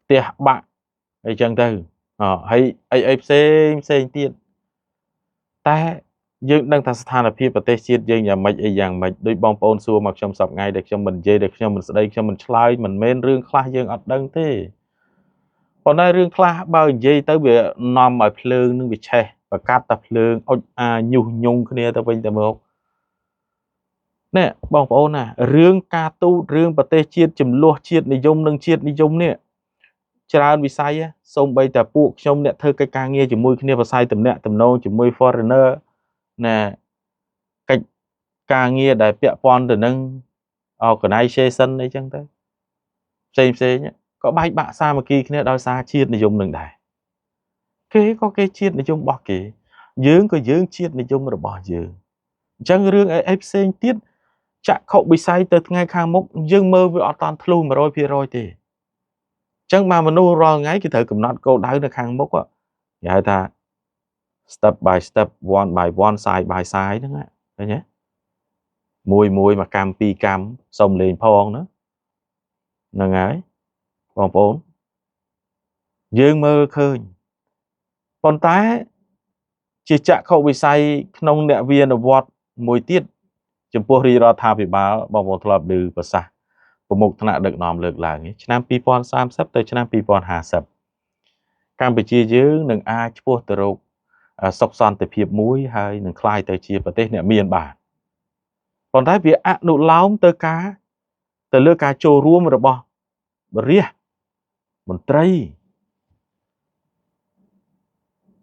ផ្ទះបាក់អីចឹងទៅហើយអីអីផ្សេងផ្សេងទៀតតែយើងដឹងថាស្ថានភាពប្រទេសជាតិយើងយ៉ាងម៉េចអីយ៉ាងម៉េចដូចបងប្អូនសួរមកខ្ញុំសប្ងៃដែលខ្ញុំមិននិយាយដែលខ្ញុំមិនស្ដីខ្ញុំមិនឆ្លើយមិនមែនរឿងខ្លះយើងអត់ដឹងទេប៉ុន្តែរឿងខ្លះបើនិយាយទៅវានាំឲ្យភ្លើងនឹងវាឆេះប្រកាសតែភ្លើងអុចអាញុះញង់គ្នាទៅវិញទៅមកនេះបងប្អូនណារឿងការទូតរឿងប្រទេសជាតិចំនួនជាតិនិយមនិងជាតិនិយមនេះ ច្រើនវិស័យសូម្បីតែពួកខ្ញុំអ្នកធ្វើកិច្ចការងារជាមួយគ្នាវិស័យទំនាក់ទំនងជាមួយ foreigner ណាកិច្ចការងារដែលពាក់ព័ន្ធទៅនឹង organization អីចឹងទៅផ្សេងផ្សេងក៏បែកបាក់សាមគ្គីគ្នាដោយសារជាតិនិយមនឹងដែរគេក៏គេជាតិនិយមរបស់គេយើងក៏យើងជាតិនិយមរបស់យើងអញ្ចឹងរឿងអីអីផ្សេងទៀតចក្ខុវិស័យទៅថ្ងៃខាងមុខយើងមើលវាអត់តាន់ធ្លុះ100%ទេអញ្ចឹងមកមនុស្សរាល់ថ្ងៃគេត្រូវកំណត់គោលដៅនៅខាងមុខគេហៅថា step by step, one by one, side by side ហ្នឹងឃើញទេមួយមួយមួយកម្មពីរកម្មសុំលេងផងណាហ្នឹងហើយបងប្អូនយើងមើលឃើញប៉ុន្តែជាចក្ខុវិស័យក្នុងអ្នកវានុវត្តមួយទៀតចំពោះរាជរដ្ឋាភិបាលបងប្អូនធ្លាប់ឮប្រសាសន៍ប្រមុខថ្នាក់ដឹកនាំលើកឡើងឆ្នាំ2030ទៅឆ្នាំ2050កម្ពុជាយើងនឹងអាចឆ្ពោះទៅរកសុខសន្តិភាពមួយហើយនឹងក្លាយទៅជាប្រទេសអ្នកមានបានប៉ុន្តែវាអនុលោមទៅការទៅលើការចូលរួមរបស់រាជមន្ត្រី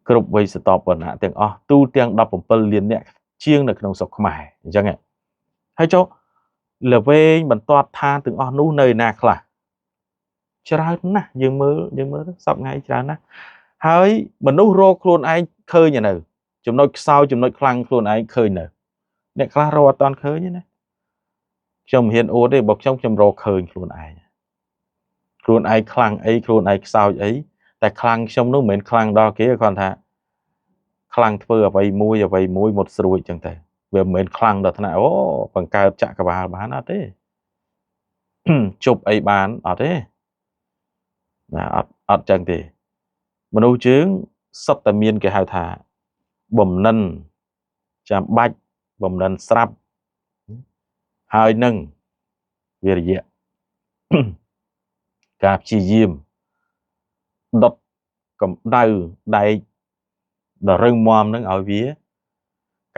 គ្រប់វ័យស្រទាប់វណ្ណៈទាំងអស់ទូទាំង17លានអ្នកជាងនៅក្នុងស្រុកខ្មែរអញ្ចឹងហើយចុះល្វែងបន្ទាត់ឋានទាំងអស់នោះនៅណាខ្លះច្រើនណាស់យើងមើលសប្តាហ៍ថ្ងៃច្រើនណាស់ហើយមនុស្សរកខ្លួនឯងឃើញនៅចំណុចខ្សោយចំណុចខ្លាំងខ្លួនឯងឃើញនៅអ្នកខ្លះរកអត់តាន់ឃើញទេណាខ្ញុំមិនហ៊ានអួតទេបើខ្ញុំរកឃើញខ្លួនឯងខ្លួនឯងខ្លាំងអីខ្លួនឯងខ្សោយអីតែខ្លាំងខ្ញុំនោះមិនមែនខ្លាំងដល់គេគ្រាន់ថាខ្លាំងធ្វើអ្វីមួយអ្វីមួយមុតស្រួចចឹងទៅវាមិនមែនខ្លាំងដល់ថ្នាក់អូបង្កើតចក្រវាលបានអត់ទេជប់អីបានអត់ទេណាអត់ចឹងទេមនុស្សជើងសុទ្ធតែមានគេហៅថាបំណិនចាំបាច់បំណិនស្រាប់ហើយនឹងវិរិយៈការព្យាយាមដុតកម្ដៅដែកដ៏រឹងមាំនឹងឲ្យវា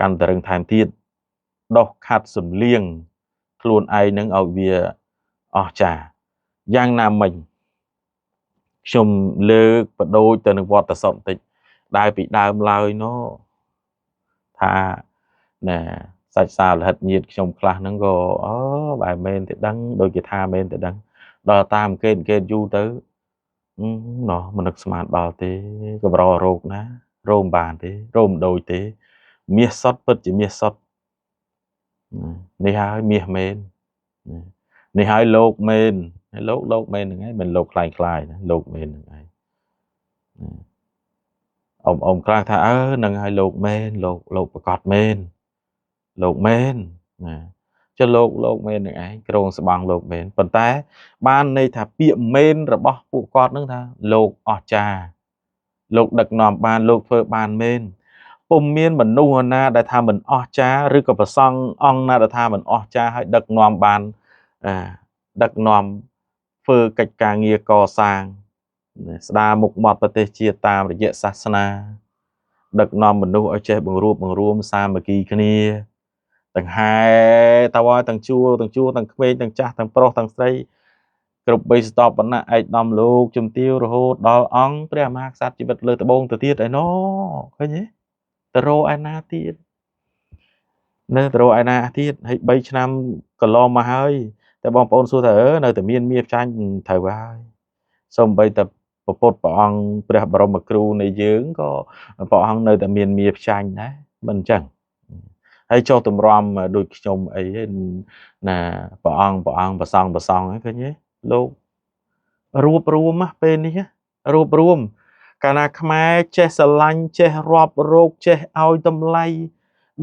កាន់តែរឹងថែមទៀតដោះខាត់សំលៀងខ្លួនឯងនឹងឲ្យវាអស្ចារ្យយ៉ាងណាមិញខ្ញុំលើកបដូចទៅនឹងវត្តសតបន្តិចដែលពីដើមឡើយណោះថាណែសាច់សាលហិតញាតខ្ញុំខ្លះហ្នឹងក៏អូបែរមែនទេដឹងដូចគេថាមែនទេដឹងដល់តាមគេយូរទៅណោះមិននឹកស្មានដល់ទេកម្ររោគណារោមបានទេរោមដូចទេមាសសុតពិតជាមាសសុតនេះហើយមាសមែននេះហើយលោកមែនលោកមែនហ្នឹងឯងមិនលោកខ្លាយណាលោកមែនហ្នឹងឯងអ៊ំខ្លះថាអើហ្នឹងហើយលោកមែនលោកប្រកាសមែនលោកមែនណាចុះលោកមែនហ្នឹងឯងក្រងស្បង់លោកមែនប៉ុន្តែបានន័យថាពាក្យមែនរបស់ពួកគាត់ហ្នឹងថាលោកអស្ចារ្យលោកដឹកនាំបានលោកធ្វើបានមែនពុំមានមនុស្សណាដែលថាមិនអស្ចារ្យឬក៏ប្រសង់អង្គណាដែលថាមិនអស្ចារ្យហើយដឹកនាំបានដឹកនាំធ្វើកិច្ចការងារកសាងស្ដារមុខមាត់ប្រទេសជាតិតាមរយៈសាសនាដឹកនាំមនុស្សឲ្យចេះបង្រួបបង្រួមសាមគ្គីគ្នាទាំងហែតវទាំងជួលទាំងក្មេងទាំងចាស់ទាំងប្រុសទាំងស្រីគ្រប់បីស្តបវណ្ណៈឯកឧត្តមលោកជំទាវរហូតដល់អង្គព្រះមហាក្សត្រជីវិតលើត្បូងទៅទៀតឯណោឃើញទេទៅរកឯណាទៀតនៅទៅរកឯណាទៀតហើយ3ឆ្នាំកន្លងមកហើយតែបងប្អូនសួរថានៅតែមានមាសចាញ់ត្រូវហើយសូម្បីតែពុទ្ធព្រះអង្គព្រះបរមគ្រូនៃយើងក៏ព្រះអង្គនៅតែមានមាសចាញ់ដែរមិនអញ្ចឹងហើយចុះតម្រាំដូចខ្ញុំអីណាព្រះអង្គប្រសង់ឃើញទេលោករួបរួមណាពេលនេះរួបរួមកាលណាខ្មែរចេះស្រឡាញ់ចេះរាប់រោគចេះឲ្យតម្លៃ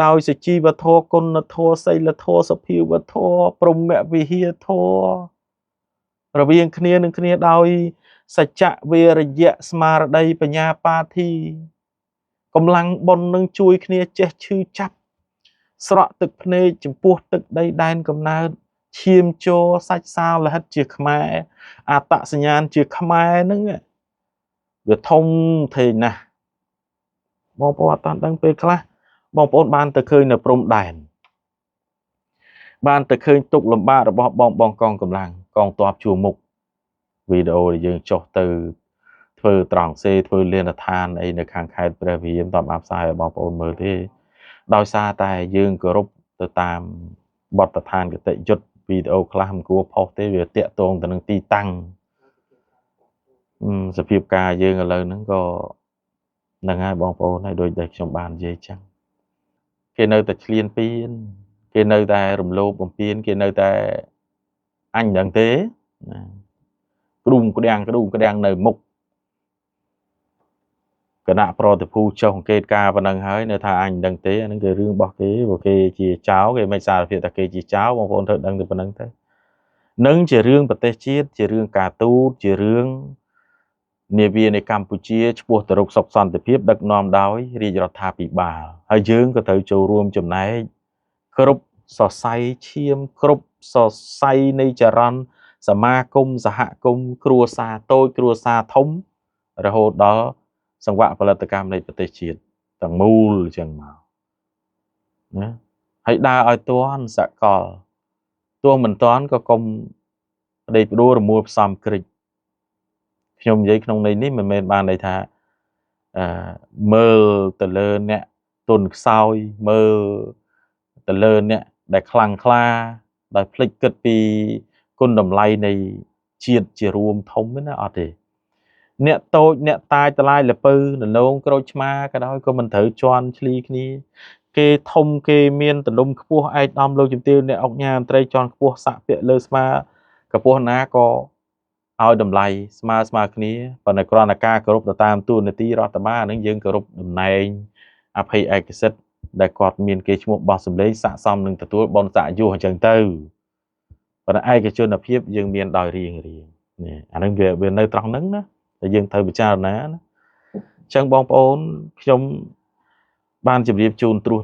ដោយសុជីវធម៌គុណធម៌សីលធម៌សុភាវធម៌ព្រហ្មវិហារធម៌រវាងគ្នានឹងគ្នាដោយសច្ចៈវិរិយៈស្មារតីបញ្ញាបាធីកម្លាំងបុណ្យនឹងជួយគ្នាចេះឈឺចាប់ស្រក់ទឹកភ្នែកចំពោះទឹកដីដែនកំណើតឈាមជ័រសាច់សាលហិតជាខ្មែរអត្តសញ្ញាណជាខ្មែរហ្នឹងវាធំធេងណាស់បងប្អូនអត់តាន់ដឹងពេលខ្លះបងប្អូនបានទៅឃើញនៅព្រំដែនបានទៅឃើញទុកលំបាករបស់បងកងកម្លាំងកងទ័ពជួរមុខ វីដេអូដែលយើងចុះទៅធ្វើត្រង់សេធ្វើលានឋានអីនៅខាងខេត្តព្រះវិហារមិនទាន់បានផ្សាយឲ្យបងប្អូនមើលទេដោយសារតែយើងគោរពទៅតាមបទដ្ឋានគតិយុត្តវីដេអូខ្លះមិនគួរផុសទេវាតាក់ទងទៅនឹងទីតាំងសភាពការយើងឥឡូវហ្នឹងក៏ហ្នឹងហើយបងប្អូនហើយដូចដែលខ្ញុំបាននិយាយចឹងគេនៅតែឆ្លៀនពៀនគេនៅតែរំលោភបំពានគេនៅតែអញមិនដឹងទេណាក្ដុំក្ដាំងនៅមុខគណៈប្រតិភូចុះអង្កេតការប៉ុណ្ណឹងហើយនៅថាអញមិនដឹងទេអាហ្នឹងគឺរឿងរបស់គេព្រោះគេជាចៅគេមិនសារភាពថាគេជាចៅបងប្អូនត្រូវដឹងទៅប៉ុណ្ណឹងទៅនឹងជារឿងប្រទេសជាតិជារឿងការទូតជារឿងនាវានៃកម្ពុជាឆ្ពោះទៅរកសុខសន្តិភាពដឹកនាំដោយរាជរដ្ឋាភិបាលហើយយើងក៏ត្រូវចូលរួមចំណែកគ្រប់សរសៃឈាមគ្រប់សរសៃនៃចរន្តសមាគមសហគមន៍គ្រួសារតូចគ្រួសារធំរហូតដល់សង្វាក់ផលិតកម្មនៃប្រទេសជាតិទាំងមូលអញ្ចឹងមកណាហើយដើរឲ្យទាន់សកលទោះមិនទាន់ក៏កុំប្តេជ្ញារមួលផ្សំក្រិចខ្ញុំនិយាយក្នុងន័យនេះមិនមែនបានន័យថាមើលទៅលើអ្នកទុនខ្សោយមើលទៅលើអ្នកដែលខ្លាំងក្លាដោយភ្លេចគិតពីគុណតម្លៃនៃជាតិជារួមធំណាអត់ទេអ្នកតូចអ្នកតាយតឡាយលពៅននងក្រូចឆ្មាក៏ដោយក៏មិនត្រូវជន់ឈ្លីគ្នាគេធំគេមានទលំខ្ពស់ឯកឧត្តមលោកជំទាវអ្នកអង្គញាមន្ត្រីជាន់ខ្ពស់សាក់ពាក់លើស្មាកម្ពស់ណាក៏ឲ្យតម្លៃស្មើគ្នាប៉ុន្តែគ្រាន់តែការគោរពទៅតាមតួនាទីរដ្ឋបាលនឹងយើងគោរពតំណែងអភ័យឯកសិទ្ធិដែលគាត់មានគេឈ្មោះបោះសម្លេងស័កសមនឹងទទួលបុណ្យស័ក្តិយុអញ្ចឹងទៅប៉ុន្តែឯកជនភាពយើងមានដោយរៀងនេះអានឹងវានៅត្រង់ហ្នឹងណាតែយើងត្រូវពិចារណាណាអញ្ចឹងបងប្អូនខ្ញុំបានជម្រាបជូនត្រួស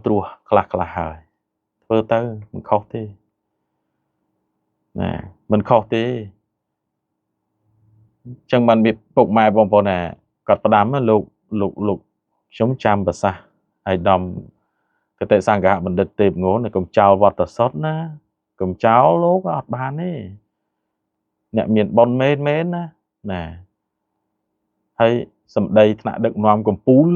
ខ្លះហើយធ្វើទៅមិនខុសទេណាមិនខុសទេអញ្ចឹងបានមានពុកម៉ែបងប្អូនណាគាត់ផ្ដាំលោកខ្ញុំចាំប្រសាសន៍ឲ្យដំគតិសង្ឃបណ្ឌិតទេពងនកុំចោលវត្តសុទ្ធណាកុំចោលលោកអត់បានទេអ្នកមានបុណ្យមែនណាណាហើយសម្ដីថ្នាក់ដឹកនាំកម្ពូល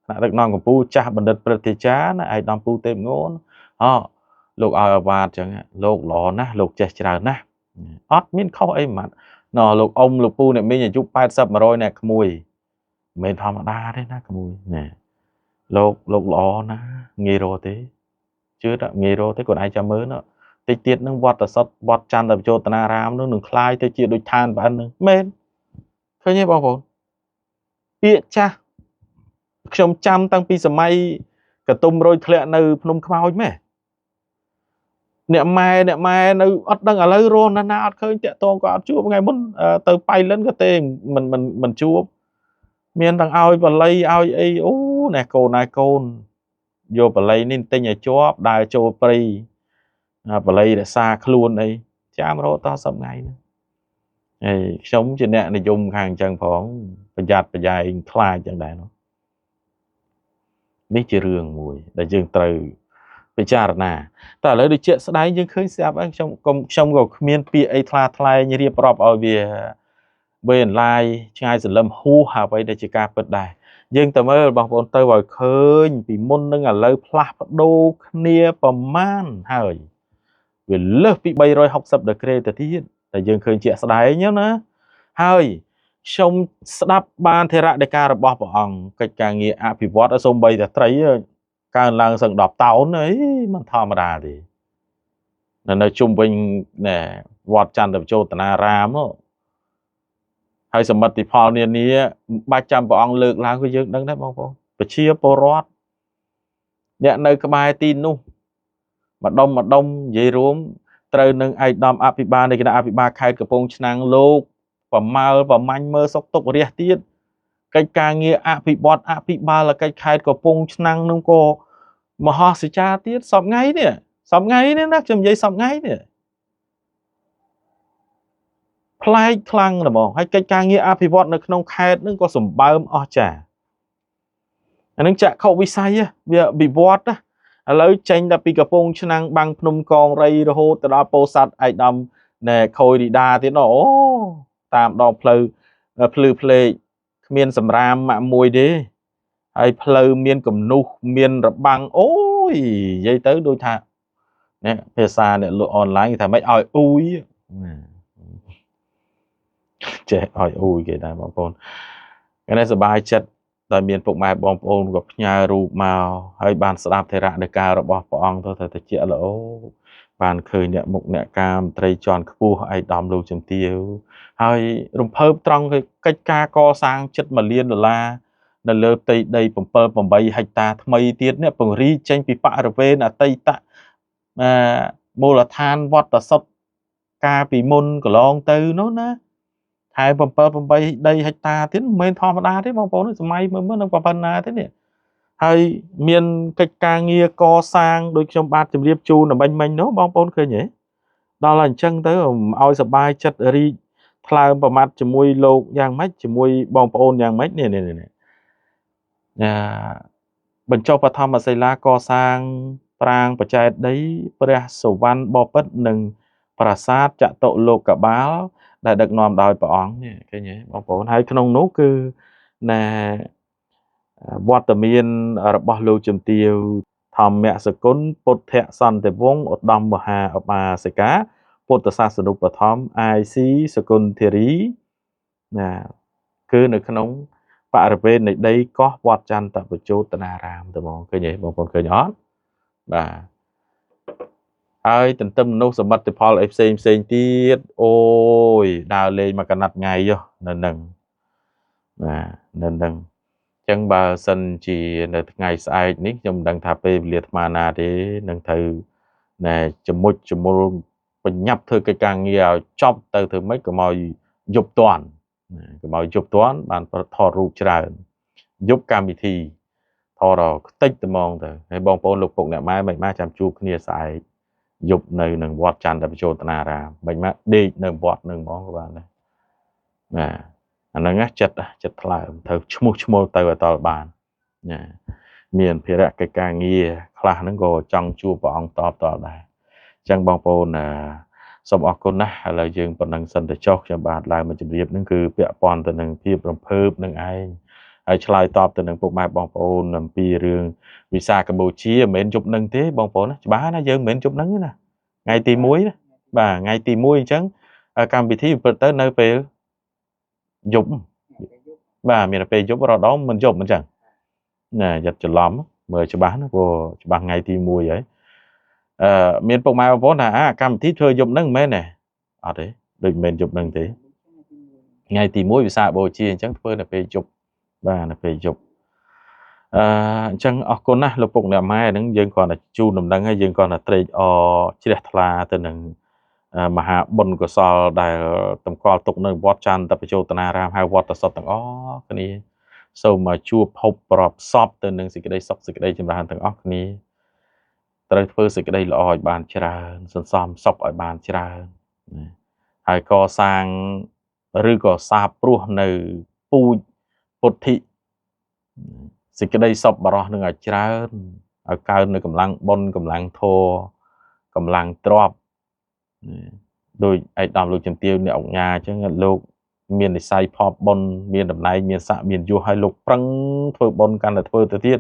ថ្នាក់ដឹកនាំកម្ពុជាចាស់បណ្ឌិតព្រឹទ្ធាចារ្យណាឯកឧត្តមពូទេពងនអលោកឲ្យអាវ៉ាតអញ្ចឹងលោកល្អណាស់លោកចេះច្រើនណាស់អត់មានខុសអីហ្មងណោះលោកអ៊ំលោកពូអ្នកមីងអាយុ80 100អ្នកក្មួយមិនមែនធម្មតាទេណាក្មួយណែលោកល្អណាស់ងាយរកទេជឿថាងាយរកទេគាត់ឯងចាំមើលណាតិចទៀតនឹងវត្តសុទ្ធវត្តចន្ទជោតនារាមនឹងនឹងคล้ายទៅជាដូចឋានប្អិននឹងមែនឃើញទេបងប្អូនពាក្យចាស់ខ្ញុំចាំតាំងពីសម័យកតុំរយធ្លាក់នៅភ្នំខ្មោចម៉េះអ្នកម៉ែនៅអត់ដឹងឥឡូវរស់ណាស់ណាអត់ឃើញតាក់ទងក៏អត់ជួបថ្ងៃមុនទៅប៉ៃលិនក៏ទេមិនជួបមានទាំងឲ្យបល័យឲ្យអីអូណែកូនណាកូនយកបល័យនេះទិញឲ្យជាប់ដើរចូលព្រៃបល័យរក្សាខ្លួនអីចាំរហូតដល់សប្តាហ៍ថ្ងៃហ្នឹងហើយខ្ញុំជាអ្នកនិយមខាងអញ្ចឹងផងប្រយ័ត្នប្រយែងខ្លាចចឹងដែរនោះនេះជារឿងមួយដែលយើងត្រូវពិចារណាតែឥឡូវដូចជាក់ស្ដែងយើងឃើញស្រាប់ហើយខ្ញុំក៏គ្មានពាក្យអីថ្លាថ្លែងរៀបរាប់ឲ្យវាវែងឡាយឆ្ងាយសន្លឹមហួសអ្វីដែលជាការពិតដែរយើងទៅមើលបងប្អូនទៅឲ្យឃើញពីមុននឹងឥឡូវផ្លាស់ប្ដូរគ្នាប្រមាណហើយវាលើសពី360ដឺក្រេទៅទៀតតែយើងឃើញជាក់ស្ដែងណាហើយខ្ញុំស្ដាប់បានថេរដីការបស់ព្រះអង្គកិច្ចការងារអភិវឌ្ឍឲ្យសូម្បីតែត្រីកើនឡើងសឹង10តោនអីមិនធម្មតាទេនៅជុំវិញណែវត្តចន្ទជោតនារាមនោះហើយសមិទ្ធផលនានាបាច់ចាំព្រះអង្គលើកឡើងគឺយើងដឹងដែរបងប្អូនប្រជាពលរដ្ឋអ្នកនៅក្បែរទីនោះម្ដុំនិយាយរួមត្រូវនឹងឯកឧត្តមអភិបាលនៃគណៈអភិបាលខេត្តកំពង់ឆ្នាំងលោកប្រមាល់ប្រមាញ់មើលសុកទុករះទៀតកិច្ចការងារអភិវឌ្ឍអភិបាលកិច្ចខេត្តកំពង់ឆ្នាំងនោះក៏មហោសិចាទៀតសប្ងៃនេះណាខ្ញុំនិយាយសប្ងៃនេះប្លែកខ្លាំងហ្មងហើយកិច្ចការងារអភិវឌ្ឍនៅក្នុងខេត្តនឹងក៏សម្បើមអស្ចារ្យអានឹងចក្ខុវិស័យវាវិវត្តណាឥឡូវចេញតែពីកំពង់ឆ្នាំងបាំងភ្នំកងរៃរហូតទៅដល់ពោធិ៍សាត់ឯកឧត្តមណែខូយរីដាទៀតណោះអូ តាមដងផ្លូវភ្លឺភ្លេកគ្មានសម្រាមមួយទេហើយផ្លូវមានគំនុះមានរបាំងអូយនិយាយទៅដូចថានេះភាសាអ្នកលក់អនឡាញគេថាម៉េចឲ្យអ៊ូយចេះឲ្យអ៊ូយគេដែរបងប្អូនថ្ងៃនេះសប្បាយចិត្តដែលមានពុកម៉ែបងប្អូនក៏ផ្ញើរូបមកហើយបានស្ដាប់ថេរដីការបស់ព្រះអង្គទៅថាជាល្អបានឃើញអ្នកមុខអ្នកកាមត្រីជាន់ខ្ពស់ឯកឧត្តមលោកជំទាវហើយរំភើបត្រង់កិច្ចការកសាងជិត1លានដុល្លារនៅលើផ្ទៃដី7 8ហិកតាថ្មីទៀតនេះពង្រីកចេញពីបរិវេណអតីតមូលដ្ឋានវត្តសុទ្ធកាលពីមុនកន្លងទៅនោះណាថែ7 8ដីហិកតាទៀតមិនមែនធម្មតាទេបងប្អូនសម័យមើលនឹងប៉ុណ្ណាទេនេះហើយមានកិច្ចការងារកសាងដោយខ្ញុំបាទជម្រាបជូនដើម្បីមិញនោះបងប្អូនឃើញទេដល់ហើយអញ្ចឹងទៅឲ្យសប្បាយចិត្តរីកថ្លើមប្រមាត់ជាមួយលោកយ៉ាងម៉េចជាមួយបងប្អូនយ៉ាងម៉េចនេះនេះនេះបញ្ចុះបឋមសិលាកសាងប្រាង្គបច្ចេតីព្រះសុវណ្ណបពិត្រនិងប្រាសាទចតុលោកបាលដែលដឹកនាំដោយព្រះអង្គនេះឃើញទេបងប្អូនហើយក្នុងនោះគឺណែវត្តមានរបស់លោកជំទាវធម្មសគុណពុទ្ធសន្តិវង្សឧត្តមមហាឧបាសិកាពុទ្ធសាសនុបឋម IC សគុណធារីណាគឺនៅក្នុងបរិវេណនៃដីកោះវត្តចន្ទបជោតនារាមទៅហ្មងឃើញទេបងប្អូនឃើញអត់បាទហើយទន្ទឹមនោះសមិទ្ធផលអីផ្សេងផ្សេងទៀតអូយដើរលេងមកកណាត់ថ្ងៃយោនៅនឹងបាទនៅនឹងអញ្ចឹងបើសិនជានៅថ្ងៃស្អែកនេះខ្ញុំមិនដឹងថាពេលវេលាអាត្មាណាទេនឹងត្រូវណែចមុចចមុលបញ្ញាប់ធ្វើកិច្ចការងារឲ្យចប់ទៅធ្វើម៉េចកុំឲ្យយប់តាន់កុំឲ្យយប់តាន់បានថតរូបច្រើនយប់កម្មវិធីថតដល់ខ្ទេចត្មងទៅហើយបងប្អូនលោកពុកអ្នកម៉ែមិនម៉ាចាំជួបគ្នាស្អែកយប់នៅនឹងវត្តចន្ទបជោតនារាមមិនម៉ាដេកនៅវត្តនឹងហ្មងក៏បានដែរបាទអាហ្នឹងណាចិត្តចិត្តថ្លើមត្រូវឈ្មោះឈ្មោលទៅឲ្យតបានណាមានភារកិច្ចការងារខ្លះហ្នឹងក៏ចង់ជួបព្រះអង្គតបតដែរអញ្ចឹងបងប្អូនសូមអរគុណណាស់ឥឡូវយើងប៉ុណ្ណឹងសិនទៅចុះខ្ញុំបាទឡើងមកជម្រាបហ្នឹងគឺពាក់ព័ន្ធទៅនឹងភាពរំភើបនឹងឯងហើយឆ្លើយតបទៅនឹងពុកម៉ែបងប្អូនអំពីរឿងវីសាកម្ពុជាមិនមែនយប់នឹងទេបងប្អូនណាច្បាស់ណាយើងមិនមែនយប់នឹងទេណាថ្ងៃទី1ណាបាទថ្ងៃទី1អញ្ចឹងកម្មវិធីប្រព្រឹត្តទៅនៅពេលយប់បាទមានពេលយប់រដងមិនយប់អញ្ចឹងណាយ៉ាត់ច្រឡំមើលច្បាស់ណាព្រោះច្បាស់ថ្ងៃទី1ហើយមានពុកម៉ែបងប្អូនថាអាកម្មវិធីធ្វើយប់នឹងមែនទេអត់ទេដូចមិនមែនយប់នឹងទេថ្ងៃទី1វិសាខបូជាអញ្ចឹងធ្វើនៅពេលយប់បាទនៅពេលយប់អញ្ចឹងអរគុណណាស់លោកពុកអ្នកម៉ែហ្នឹងយើងគ្រាន់តែជូនដំណឹងហើយយើងគ្រាន់តែត្រេកអរជ្រះថ្លាទៅនឹងមហាបុណ្យកុសលដែលតម្កល់ទុកនៅវត្តចន្ទបជោតនារាមហៅវត្តសុទ្ធទាំងអស់គ្នាសូមមកជួបភពប្រពសពទៅនឹងសេចក្តីសុខសេចក្តីចម្រើនទាំងអស់គ្នាត្រូវធ្វើសេចក្តីល្អឲ្យបានច្រើនសន្សំសុខឲ្យបានច្រើនណាហើយកសាងឬក៏សាបព្រោះនៅពូជពុទ្ធិសេចក្តីសពបរោះនឹងឲ្យច្រើនឲ្យកើននៅកម្លាំងបុណ្យកម្លាំងធម៌កម្លាំងទ្រព្យដោយឯកឧត្តមលោកជំទាវអ្នកអង្គញាអញ្ចឹងលោកមាននិស័យភពបុណ្យមានតំណែងមានស័ក្តិមានយសហើយលោកប្រឹងធ្វើបុណ្យកាន់តែធ្វើទៅទៀត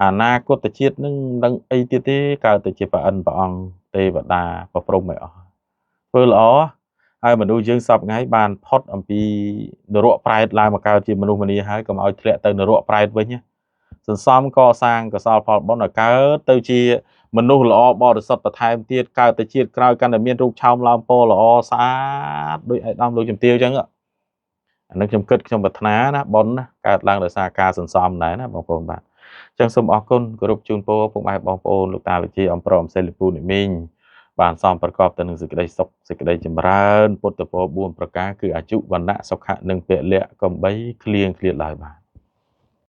អនាគតជាតិនឹងមិនដឹងអីទៀតទេកើតទៅជាប្រអិនព្រះអង្គទេវតាប្រព្រំឲ្យអស់ធ្វើល្អហើយមនុស្សយើងសពថ្ងៃបានផុតអំពីនរកប្រែតឡើងមកកើតជាមនុស្សម្នាហើយកុំឲ្យធ្លាក់ទៅនរកប្រែតវិញសន្សំកសាងកុសលផលបុណ្យឲ្យកើតទៅជាមនុស្សល្អបរិសុទ្ធបន្ថែមទៀតកើតទៅជាតិក្រោយកាន់តែមានរូបឆោមឡោមពណ៌ល្អស្អាតដូចឯកឧត្តមលោកជំទាវអញ្ចឹងអានឹងខ្ញុំគិតខ្ញុំប្រាថ្នាណាបុណ្យណាកើតឡើងដោយសារការសន្សំដែរណាបងប្អូនបាទអញ្ចឹងសូមអរគុណគោរពជូនពរពុកម៉ែបងប្អូនលោកតាលោកជាអំប្រអំសិលពូនិមីងបានសំប្រកបទៅនឹងសេចក្តីសុខសេចក្តីចម្រើនពុទ្ធពរ4ប្រការគឺអាយុវណ្ណៈសុខៈនិងពលៈកំបីគ្លៀងគ្លាតឡើយបាទ